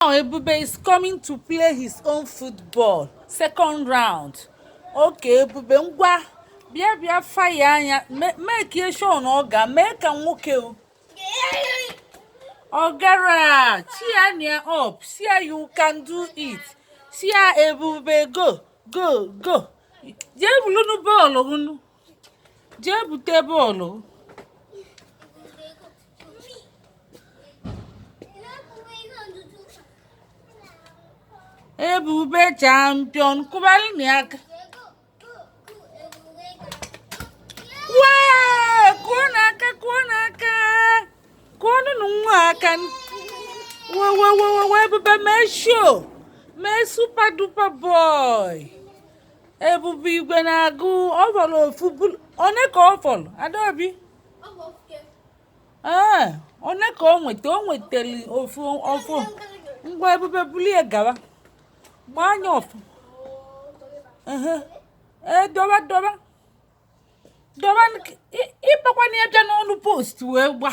Now Ebube is coming to play his own football, second round. Okay, Ebube, ngwa, bịa bịa fire anya, make sure na ọ ga mee ka nwoke o. Ọ gara, cheer ya up, see you can do it. See Ebube, go, go, go. Jee bulunu bọọlụ unu. Jee bute bọọlụ. Ebube champion, kụbalụ ya aka. Wee kụọ n'aka, kụọ n'aka, kụọnụnụ nwa aka. Wewewewe, Ebube mee show, mee super duper boy. Ebube igwe na-agụ, ọ fọrọ ofu one ka ọ fọrọ, Adaobi. Ee, one ka o nweta, o nwetara ofu ofu. Ngwa Ebube, bulie gawa, gbaa anya ọfụ. Ee, dọba dọba dọba, ịkpakwana ya bịa n'ọnụ post wee gba.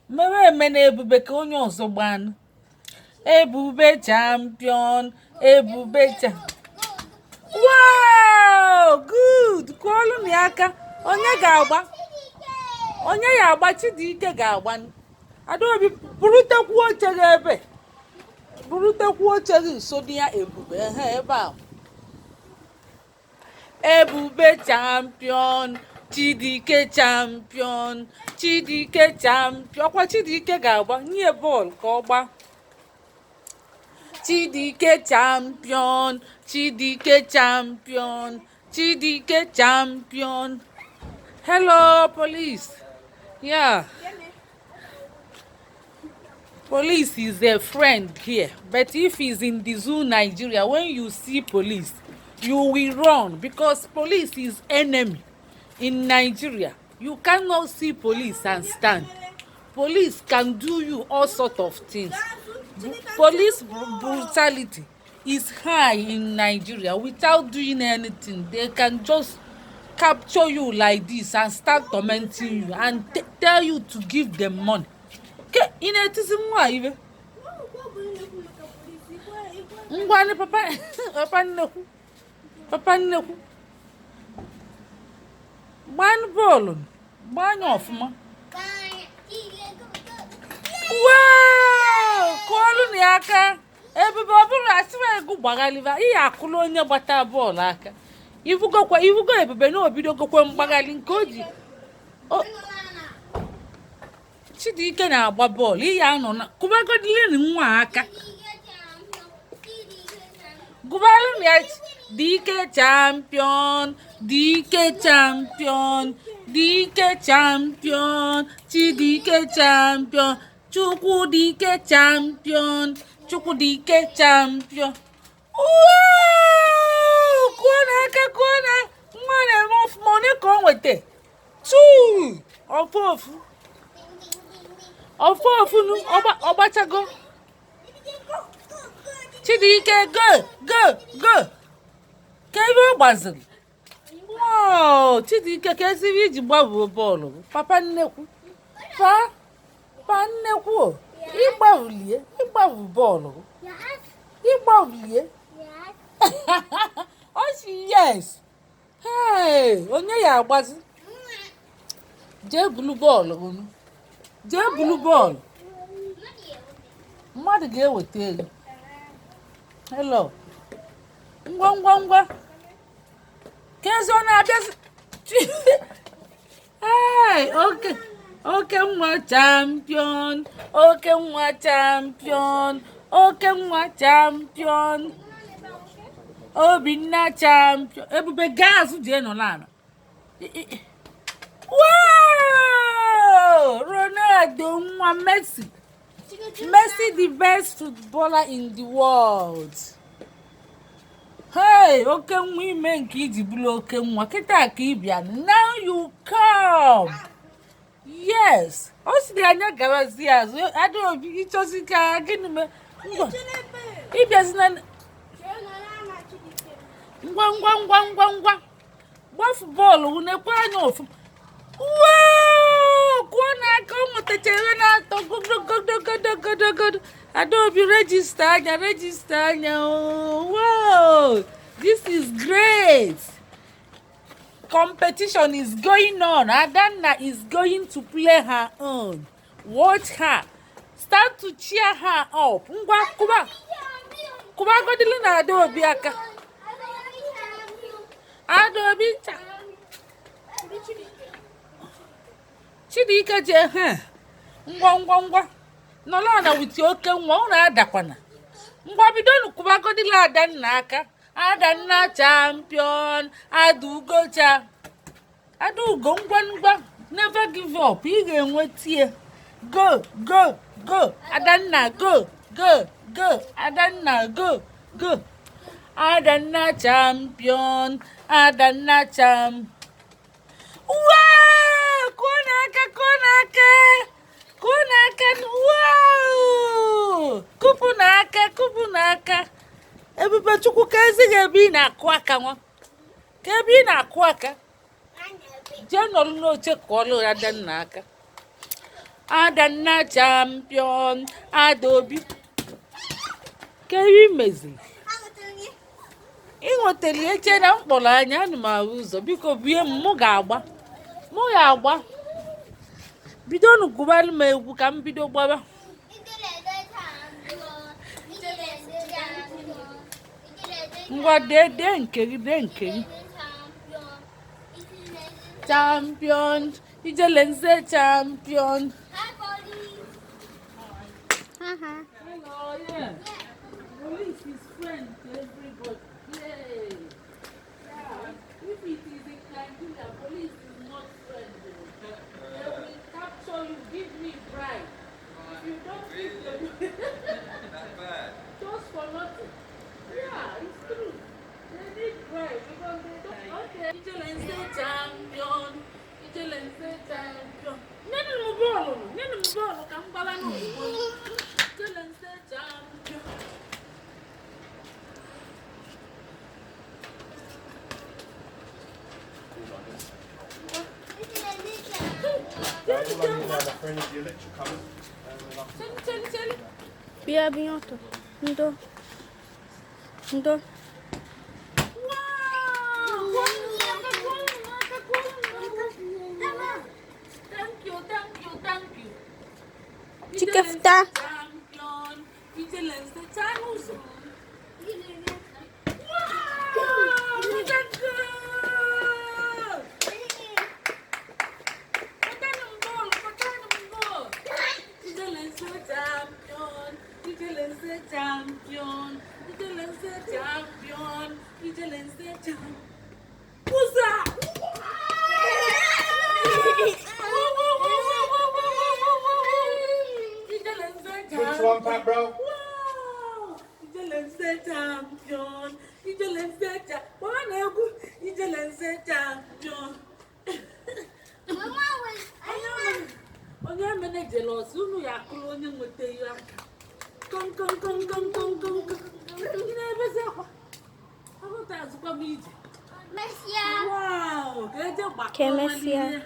Mewe eme na Ebube ka onye ọzọ gbanụ. Ebube champion, Ebube cha. Wow, good. Kụọlụ ya aka. Onye ga-agba? Onye ya agba? Chidike ga-agba. Adaobi, burutekwu oche gị ebe. Burutekwu oche gị nso dị ya Ebube. Ehe, ebe a. Ebube champion, Chidike champion, Chidike champion. Ọkwa Chidike ga-agba, nye bọọlụ ka ọ gbaa. Chidike champion, Chidike champion, Chidike champion. Hello, police. Yeah. Police is a friend here, but if he's in the zoo Nigeria, when you see police, you will run because police is enemy in Nigeria. You cannot see police and stand. Police can do you all sort of things. Police brutality is high in Nigeria. Without doing anything, they can just capture you like this and start tormenting you and tell you to give them money. Ke ị na-etizi nwa ibe? Ngwanụ, papa, papa nnekwu, papa nnekwu, gbanụ bọọlụ, gbaa anya ọfụma. Wow! Kụọlụ na ya aka. Ebube, ọ bụrụ asịrị egwu gbaghalịba, ihe akụlụ onye gbata bọọlụ aka. Ifugokwa, ifugo Ebube na obidogokwe mgbaghalị nke o ji. Chidike na-agba bọọlụ, ihe anọ na kụbagodilini nwa aka. Gụbalụ ya, Dike champion, Dike champion, Dike champion, Chidike champion, Chukwudike champion, Chukwudike champion. Kụọ n'aka, kụọ na nwa na-eme ọfụma. Onye ka o nweta? Two, ofu ofu, ofu ofu nu, ọgbachago. Chidike, go go go. Ka ebe ọ gbaziri. Wow, Chidike, ka ezigbo iji gbabuo bọọlụ. Papa nnekwu, pa pa nnekwu, ịgbabulie, ịgbabu bọọlụ, ịgbabulie. Ọ sị yes. Hey, onye ya agbazi? Jee bulu bọọlụ unu, jee bulu bọọlụ. Mmadụ ga-eweta ego. Hello, ngwa ngwa ngwa, ka ezi ọ na-abịazi. Hey, oke oke nwa champion, oke nwa champion, oke nwa champion, Obinna champion. Ebube, gaa azụ, jee nọ n'ala. Wow! Ronaldo nwa Messi, Messi the best footballer in the world. Hey, oke nwa, ime nke iji bụrụ oke nwa kịta ka ị bịa. Now you come. Yes, ọ sịrị anya gawazie azụ. Adaobi, ịchọzi ka gịnị mee? Ngwa, ịbịazina. Ngwa ngwa ngwa ngwa ngwa, gbafu bọọlụ, nekwa anya ọfụma. Wow! Adaobi, register anya, register anya. Oh, wow, this is great. Competition is going on. Adanna is going to play her own. Watch her. Start to cheer her up. Ngwa, kụba, kụbagodili na Adaobi aka. Adaobi ncha. Chidike jee ha. Ngwa, ngwa, ngwa, nọrọ na with oke nwa unu adakwana. Ngwa, bidonu kụbagodili Adanna aka. Adanna champion, Adaugo cha Adaugo. Ngwa, ngwa, never give up, ị ga-enweta ya. Go, go, go, Adanna, go, go, go, Adanna, go, go, Adanna champion, Adanna champ. Wow! Kụọ n'aka, kụọ n'aka, kụọ n'aka. Wow! Kụpụ n'aka, kụpụ n'aka. Ebube Chukwu, ka ezighị ebe ị na-akụ aka nwa, ka ebe ị na-akụ aka. Jee nọrọ n'oche, kụọlụ Adanna aka. Adanna champion. Adaobi, ka ebe ị meziri ị nwetara eche na mkpọrọ anya. Ana m ahụ ụzọ. Biko bie m, mụ ga-agba, mụ ga-agba. Bidonu gụbalụ m egwu ka m bido gbaba. Ngwa, dee, dee nke gị, dee nke gị. Champion, Ijelenze champion. Hello, yeah. Police is friend to everybody. Yay. Yeah. If it is in Nigeria, police is not friend. They will capture you, give me bribe. If you don't give them, just for nothing. Yeah, it's true. They need bribe because they don't. Okay. Ijelenze champion. Ijelenze champion. Nyenụ m bọọlụ, nyenụ m bọọlụ ka m gbara n'ozugbo. Ijelenze champion. All I need now, my friend, is the electric coming. And then I can Cheli, cheli, cheli. Bịa, bịa ọtọ. Ndo. Ndo. Wow! Kụọnụ m aka, kụọnụ m aka, kụọnụ m aka. Thank you, thank you, thank you. Chike fụta. Champion. Ijelenze chaa n'ụzọ. Wow! Look at goal! Pụtanụ m bọọlụ, pụtanụ m bọọlụ. Ijelenze champion. Ijelenze champion. Ijelenze champion. Ijelenze champion. Ụzọ a! Woo, woo, woo, woo, woo, woo, woo, woo, woo. Ijelenze Which one, Pat, bro? Wow! Ijelenze champion. Ijelenze cha. Kpọọ na egwu. Ijelenze champion. Onye mene jealous, unu ya akụrụ onye nweta ihe aka. Kom kom kom kom kom kom kom. Ị na-ebezi akwa. Agụta azụkwa m ije. Wow! Ka eje gbakọọ Ka emesịa. n'ihe.